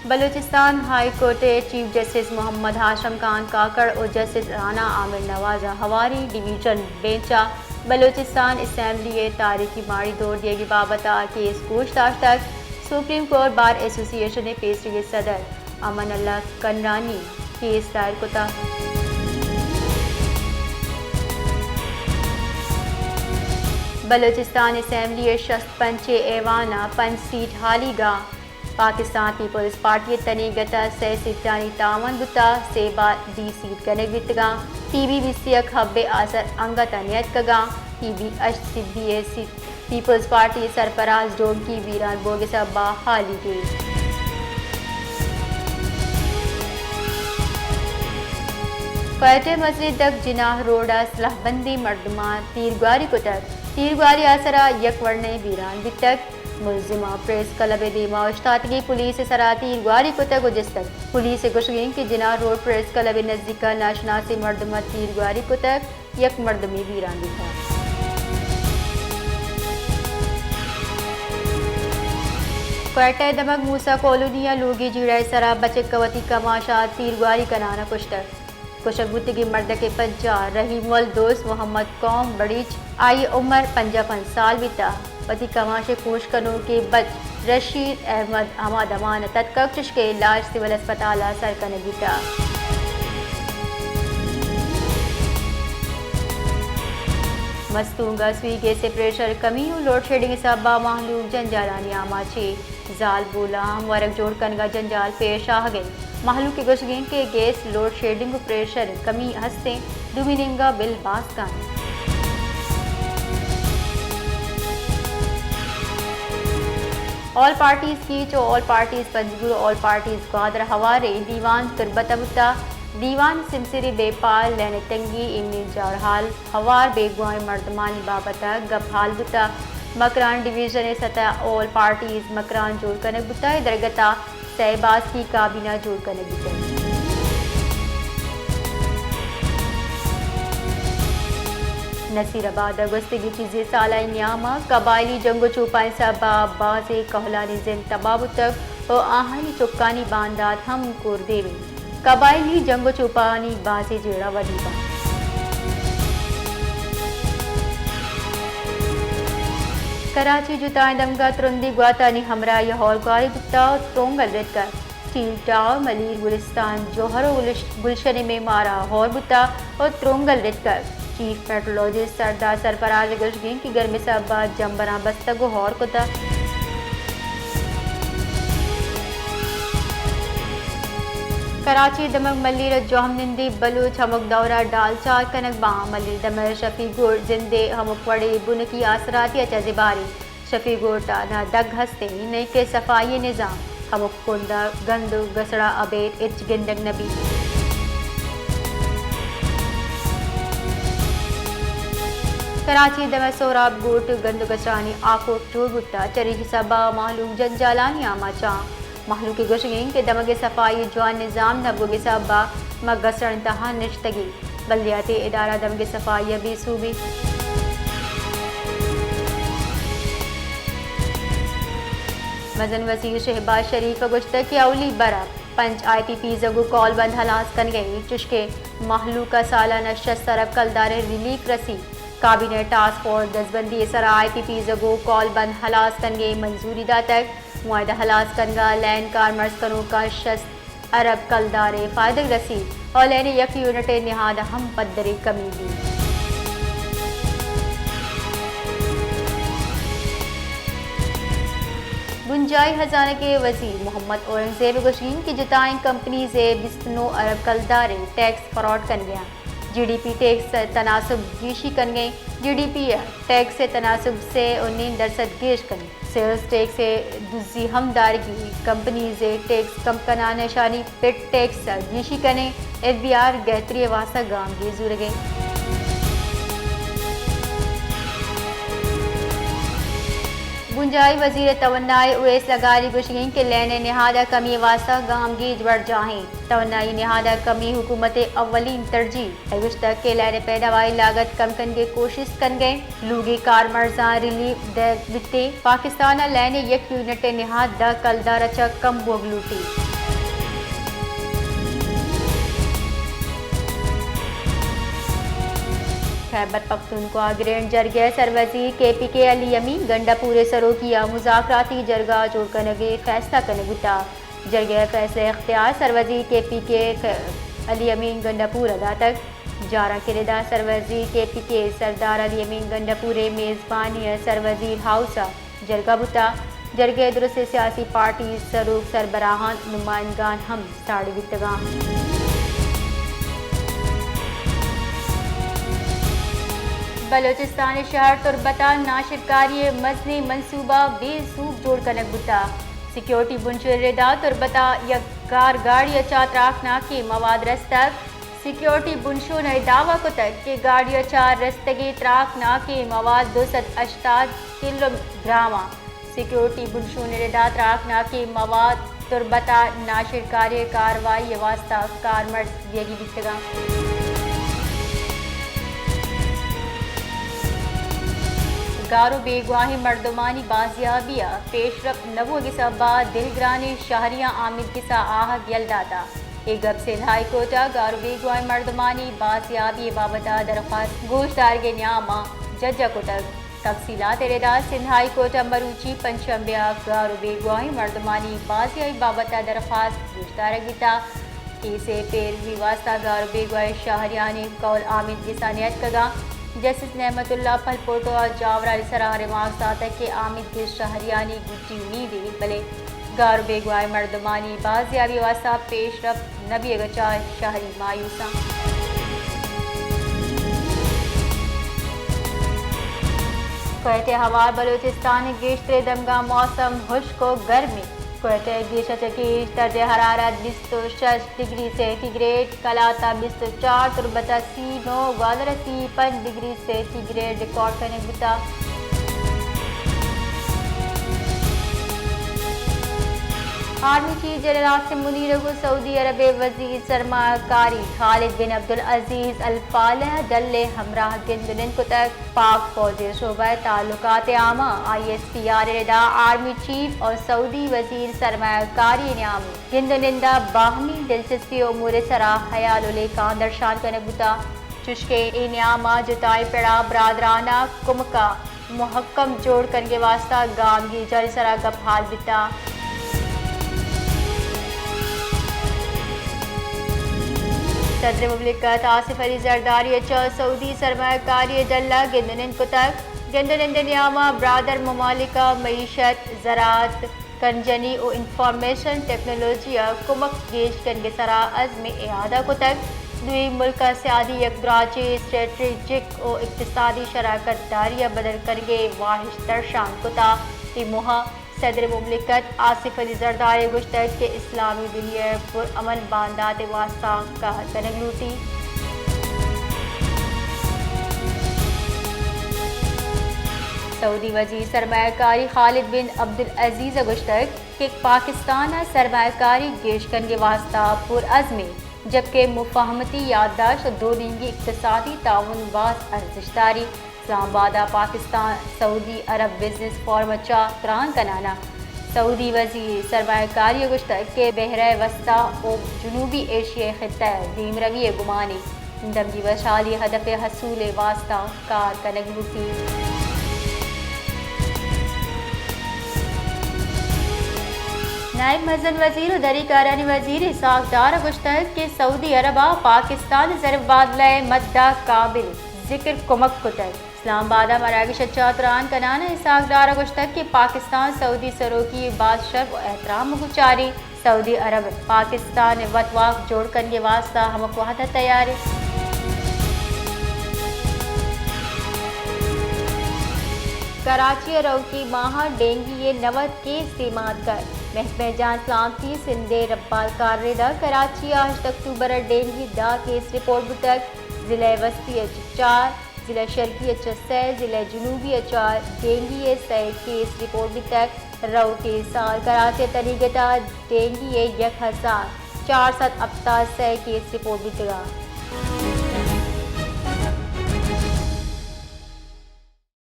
Balochistan high court ءِ chief justice محمد ہاشم خان کاکڑ ءُ جسٹس رانا عامر نواز ءَ ہواریں ڈویژن بینچ ءَ بلوچستان اسمبلی ءِ تاریخی ماڑی دور دیگی بابت ءَ کیس گوش داشتگ۔ سپریم کورٹ بار ایسوسی ایشن ءِ پیسریگیں صدر امان اللہ کنرانی کیس دائر کتگ۔ بلوچستان اسمبلی ءِ شست پنچیں ایوان ءَ پنچ سیٹ ہالیگ ءَ، پاکستان پیپلز پارٹی ءِ تنیگت ءَ سئے سیٹانی تاوان بوتگ، سے بار ڈی سیٹ کنگ بیتگاں، پی بی بیست یک حب ءِ آسر انگت ءَ نیتکگاں، پی بی ہشت seat B S C Peoples Party ءِ سرفراز ڈونکی بیران بوگ ءِ سبب ءَ ہالیگ اِنت۔ کوئٹہ ءِ مزنیں دگ جناح روڈ ءَ سلاہ بندیں مردماں تیرگواری کتگ۔ تیرگواری ءِ آسر ءَ یک ورنائے بیران بیتگ۔ ملزماں پریس کلب ءِ دیم ءَ اوشتاتگیں پولیس ءِ سرا تیرگواری کتگ ءُ جستگ۔ پولیس ءِ گوشگ اِنت کہ جناح روڈ پریس کلب ءِ نزیک ءَ ناشناسیں مردماں تیرگواری کتگ، یک مردمے بیران بیتگ۔ کوئٹہ ءِ دمگ موسی کالونی ءَ لوگی جیڑہ ءِ سرا بچک ءَ وتی کماش ءَ تیرگواری کنان ءَ کشتگ۔ کشگ بوتگیں مردک ءِ پجار رحیم ول دوست محمد قوم بڑیچ، آئی ءِ عمر پنجاہ پنچ سال بیتگ۔ وتی کماش ءِ کوش کنوکیں بچ رشید احمد ہما دمان ءَ تتکگ، چشکہ لاش سول اسپتال ءَ سر کنگ بیتگ۔ مستونگ ءَ سوئی گیس ءِ پریشر کمی ءُ لوڈ شیڈنگ ءِ سبب ءَ مہلوک جنجالانی آماچ اِنت۔ زالبولاں ہم ورگ جوڑ کنگ ءَ جنجال پیش آہگ ءَ اِنت۔ مہلوک ءِ گوشگ اِنت کہ گیس لوڈ شیڈنگ ءُ پریشر کمی ہست اِنت، دومی نیمگ ءَ بل باز کنت۔ آل پارٹیز کیچ ءُ آل پارٹیز پنجگور ءُ آل پارٹیز گوادر ءَ ہواریں دیوان تربت ءَ بوتگ۔ دیوان ءَ سیمسری بیپار، لین ءِ تنگی، ایمنی جارحال، ہوار بیگواہیں مردمانی بابت ءَ گپ ہال بوتگ۔ مکران ڈویژن ءِ سطح ءَ آل پارٹیز مکران جوڑ کنگ بوتگ۔ اے درگت ءَ سئے باسکی کابینہ جوڑ کنگ بیتگ۔ نصیر آباد ءَ گوستگیں چیزے سال ءِ نیام ءَ قبائلی جنگ ءُ چوپانی سبب ءَ بازیں کہولانی زند تباہ بوتگ ءُ آہانی چکانی باندات ہم کوردیم اِنت۔ قبائلی جنگ ءُ چوپانی بازیں جیڑہ ودی بنت۔ کراچی ءَ جتائیں دمگ ءَ ترندیں گواتانی ہمراہی ءَ ہورگواری بوتگ ءُ ترونگل رتکگ۔ اسٹیل ٹاور، ملیر گلستان، جوہر ءُ گلش-، گلشن ءِ معمار ءَ ہور بوتگ ءُ ترونگل رتکگ۔ چیف میٹرولوجسٹ سردار سرفراز ءِ گوشگ اِنت کہ گرمی ءِ سبب ءَ جمبراں بستگ ءُ ہور کتگ۔ کراچی ءِ دمگ ملیر ءَ جوہم نندیں بلوچ ہمک دور ءَ ڈالچار کنگ باں۔ ملیر ءِ دمگ شفیع گوٹ زند ءِ ہمک وڑیں بنکی آسراتی ءَ چہ زبہر اِنت۔ شفیع گوٹ ءَ نہ دگ ہست اِنت، نئیکہ صفائی ءِ نظام۔ ہمک کنڈ ءَ گند ءُ گسڑ ءَ ابید ہچ گندگ نہ بیت۔ کراچی ءِ دمگ سہراب گوٹ ءَ گند ءُ گسڑانی آکوٹ جوڑ بوتگ، چریشی ءِ سبب ءَ مہلوک جنجالانی آماچ اَنت۔ مہلوک ءِ گوشگ اِنت کہ دمگ ءِ صفائی ءِ جوان نظام نہ بوگ ءِ سبب ءَ ما گسڑانی تہا نشتگ ایں۔ بلدیاتی ادارہ دمگ ءِ صفائی ءَ بے سوب اِنت۔ مزن وزیر شہباز شریف ءَ گوشتگ کہ اولی برا پنچ آئی پی پیزگ ءُ کال بند ہلاس کنگ ءَ اِنت، چشکہ مہلوک ءَ سالانہ شست ارب کلدار ءِ ریلیف رسیت۔ کابینہ ءَ ٹاسک فورس ءِ دزبندی ءِ سرا آئی پی پیزگ ءُ کال بند ہلاس کنگ ءِ منظوری داتگ۔ معاہدہ ہلاس کنگ ءَ لین کارمرز کنوکاں شست ارب کلدار ءِ فائدگ رسیت ءُ لین ءِ یک یونٹ ءِ نہاد ءَ ہم پدریں کمی بیت۔ بنجاہی ہزانگ ءِ وزیر محمد اورنگزیب ءِ گوشگ اِنت کہ جتائیں کمپنیز ءِ بیست نو ارب کلدار ءِ ٹیکس فراڈ کنگ ءَ اَنت۔ جی ڈی پی ٹیکس ءِ تناسب گیشی کنگ ءَ اِنت۔ جی ڈی پی ءِ ٹیکس ءِ تناسب سے ءُ نیم درسد گیش کنگ ءَ اِنت۔ سیلز ٹیکس ءِ دزی ہم دارگی، کمپنیز ءِ ٹیکس کم کنان ءَ اشانی پٹ ٹیکس ءَ گیشی کنگ ءَ اِنت، ایف بی آر گہتری ءِ واستہ گامگیج زورگ ءَ اِنت۔ بنجاہی وزیر ءِ توانائی اویس لغاری ءِ گوشگ اِنت کہ لین ءِ نہاد ءِ کمی ءِ واستہ گامگیج برجاہ اِنت۔ توانائی نہاد ءِ کمی حکومت ءِ اولین ترجیح اِنت۔ گوشتگ کہ لین ءِ پیداواری لاگت کم کنگ ءِ کوشست کنگ ءَ اِنت۔ لوگی کارمرزاں ریلیف دئیگ بیت۔ پاکستان ءَ لین ءِ یک یونٹ ءِ نہاد دہ کلدار ءَ چہ کم بوگ لوٹیت۔ خیبر پختونخوا گرینڈ جرگہ ءِ سروزیر کے پی کے علی امین گنڈا پور ءِ سروکی ءَ مذاکراتی جرگہ جوڑ کنگ ءِ فیصلہ کنگ بوتگ۔ جرگہ ءِ فیصلہ ءِ اختیار سروزیر کے پی کے علی امین گنڈا پور ءَ داتگ۔ جارانکہ ءِ ردا سروزیر کے پی کے سردار علی امین گنڈا پور ءِ میزبانی ءَ سروزیر ہاؤس ءَ جرگہ بوتگ۔ جرگہ ءَ درستیں سیاسی پارٹی، سروک، سربراہان، نمائندگان ہم ساڑی بیتگاں۔ بلوچستان ءِ شہر تربت ءَ ناشرکاری ءِ مزنیں منصوبہ بے سوب جوڑ کنگ بوتگ۔ سیکیورٹی بنشون ءِ ردا تربت ءَ یک کار گاڑی ءَ چہ تراکناکیں مواد رستگ۔ سیکیورٹی بنشون ءَ دعویٰ کتگ کہ گاڑی ءَ چہ رستگیں تراکناکیں مواد دو سد ہشتاد کلو گرام اَنت۔ سیکیورٹی بنشون ءِ ردا تراکناکیں مواد تربت ءَ ناشرکاری کاروائی ءِ واستہ کارمرز دیگی بیتگ اَنت۔ گار ءُ بیگواہیں مردمانی بازیابی ءَ پیشرفت نہ بوگ ءِ سبب ءَ دلگرانیں شہریاں آمیدگس ءَ آہگ یل داتگ۔ اے گپ سندھ ہائی کورٹ ءَ گار ءُ بیگواہیں مردمانی بازیابی ءِ بابت ءَ درخواست گوشدارگ ءِ نیام ءَ جج ءَ کتگ۔ تفصیلات ءِ ردا سندھ ہائی کورٹ ءَ مروچی پنچ شنبے ءَ گار ءُ بیگواہیں مردمانی بازیابی بابت ءَ درخواست گوشدارگ بیتگ۔ کیس ءِ پیروی واستہ گار ءُ بیگواہیں شہریانی قول آمیدگس ءَ نیتکگ اَنت۔ جسٹس نعمت اللہ پھلپوٹو ءَ جاورانی سرا ریمارکس داتگ کہ آمیدگس شہریانی گڈی امیدے، بلے گار ءُ بیگواہیں مردمانی بازیابی واستہ پیشرفت نہ بیگ ءَ چہ شہری مایوس اَنت۔ کوئٹہ ءِ ہوار بلوچستان ءِ گیشتریں دمگاں موسم ہشک ءُ گرم اِنت۔ کوئٹہ ءَ گیش ءَ چہ گیش درجہ حرارت بیست ءُ شش ڈگری سینٹی گریڈ، قلات ءَ بیست ءُ چار، تربت ءَ سی نو، گوادر ءَ سی پنچ ڈگری سینٹی گریڈ ریکارڈ کنگ بوتگ۔ Army chief general Asim Munir ءَ گوں سعودی عرب ءِ وزیر سرمایہ کاری خالد بن عبدالعزیز الفالح ڈل ءَ ہمراہ گند ءُ نند کتگ۔ پاک فوج ءِ شعبہ ءِ تعلقات عامہ، آئی ایس پی آر، ءِ ردا آرمی چیف ءُ سعودی وزیر سرمایہ کاری ءِ نیام ءَ گند ءُ نند ءَ باہمی دلچسپی امور ءِ سرا ہیال ءُ لیکہاں درشان کنگ بوتگ، چوشکہ اے نیام ءَ جتائیں پڑ ءَ برادرانہ کمک ءِ مہکم جوڑ کنگ ءِ واستہ گامگیجانی سرا گپ ہال بیتگ۔ صدر مملکت آصف علی زرداری ءَ چہ سعودی سرمایہ کاری ءِ ڈل ءَ گند ءُ نند کتگ۔ گند ءُ نند ءِ نیام ءَ برادر ممالک ءِ معیشت، زراعت، کنجنی ءُ انفارمیشن ٹیکنالوجی ءَ کمک گیش کنگ ءِ سرا عزم اعادہ کتگ۔ دوئیں ملک ءِ سیادی یک دراجیں اسٹریٹجک ءُ اقتصادی شراکت داری ءَ بدل کنگ ءِ واہش درشان کتگ۔ اے موہ ءَ صدر مملکت آصف علی زرداری ءَ گوشتگ کہ اسلامی دنیا ءِ پر امن باندات ءِ واستہ کار کنگ لوٹیت۔ سعودی وزیر سرمایہ کاری خالد بن عبدالعزیز ءَ گوشتگ کہ پاکستان ءِ سرمایہ کاری گیش کنگ ءِ واستہ پر عزم اِنت، جبکہ مفاہمتی یادداشت ءُ دو نیمگی اقتصادی تعاون باز ارزشت داریت۔ اسلام آباد ءَ پاکستان سعودی عرب بزنس فورم ءَ چہ تران کنان ءَ سعودی وزیر سرمایہ کاری ءَ گوشتگ کہ بحیرہ وسطی ءُ جنوبی ایشیا ءِ خطہ ءِ دیمروی ءِ گمان اِنت، دمگی وشحالی ءِ ہدف ءِ حصول ءِ واستہ کار کنگ لوٹیت۔ نائب مزن وزیر ءُ دری کارانی وزیر اسحاق ڈار ءَ گوشتگ کہ سعودی عرب ءَ پاکستان ءِ زر مبادلہ ءِ مد ءَ قابل ذکر کمک کتگ۔ اسلام آباد ءَ مراگش ءَ چہ تران کنان ءَ اسحاق ڈار ءَ گوشتگ کہ پاکستان سعودی سروکی ءَ باز شرپ ءُ احترام ءَ گوچاریت۔ سعودی عرب پاکستان ءِ وت واک جوڑ کنگ ءِ واستہ ہمک وہد ءَ تیار اِنت۔ کراچی ءَ روکی ماہ ءَ ڈینگی ءِ نود کیس دیما اتکگ۔ محکمہ جان سلامتی سندھ ءِ ربال کار ءِ ردا کراچی ءَ ہشت اکتوبر ءَ ڈینگی ءِ دہ کیس رپورٹ بوتگ۔ ضلع وسطی ءَ چہ چار، ضلع شرقی ءَ چہ سئے، ضلع جنوبی ءَ چہ ڈینگی ءِ سئے کیس رپورٹ بیتگ۔ روکیں سال کراچی ءَ تنیگت ءَ ڈینگی ءِ یک ہزار چار سد ہپتاد سئے کیس رپورٹ بیتگ اَنت۔